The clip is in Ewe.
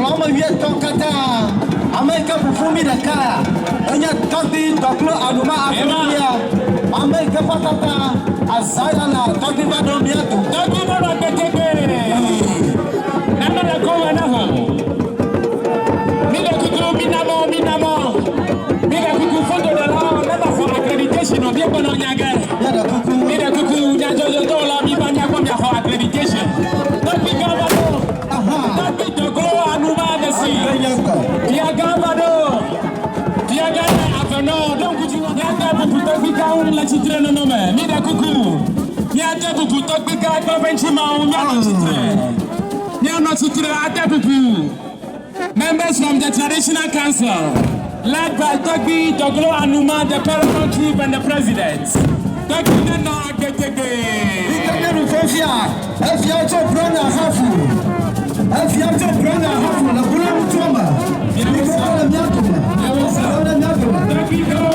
Ame wuietɔ̃ katã, ame yi ke ƒoƒu mí ɖeka enye Tɔgbui Dɔklo Anuma Aƒelia, ame yi ke ƒe tata azã ya la Tɔgbui va ɖo mía dome. Tɔgbui va ɖo agbetegbe. Nane le kɔme na hã. Mi ɖe kuku, mi na mɔ, mi na mɔ. Mi ɖe kuku fotoɖelawo ne va xɔ accreditation nɔ míekpɔnɔ nya ge. Míaɖe kuku. Mi ɖe kuku nyadzɔdzɔdɔwɔla mi va miakpɔ miaxɔ accreditation. Tɔgbui gã va ɖo. Tɔgbui Dɔklo Anuma Adesi. Fiagã va ɖo. Fiagã le avenɔ ɖo ŋku dzi. Míade bubu tɔgbui gã ŋu le tsitre nɔnɔ me. Mi ɖe kuku. Míade bubu tɔgbui gã kple eƒe ŋutimewo ŋu. Míanɔ tsitre. Míanɔ tsitre ade bubu. Members from the Traditional Council, led by Tɔgbui Dɔklo Anuma, the Paramount Chief and the President. Tɔgbui nenɔ agbe tegbee. Yi ke míaɖu fefia, efia tso Brɔna Hafu. Efia tso Brɔna Hafu le Brɔna nutoa me. Yi ke va le mía dome. Va le mía dome. Tɔgbui gãwo.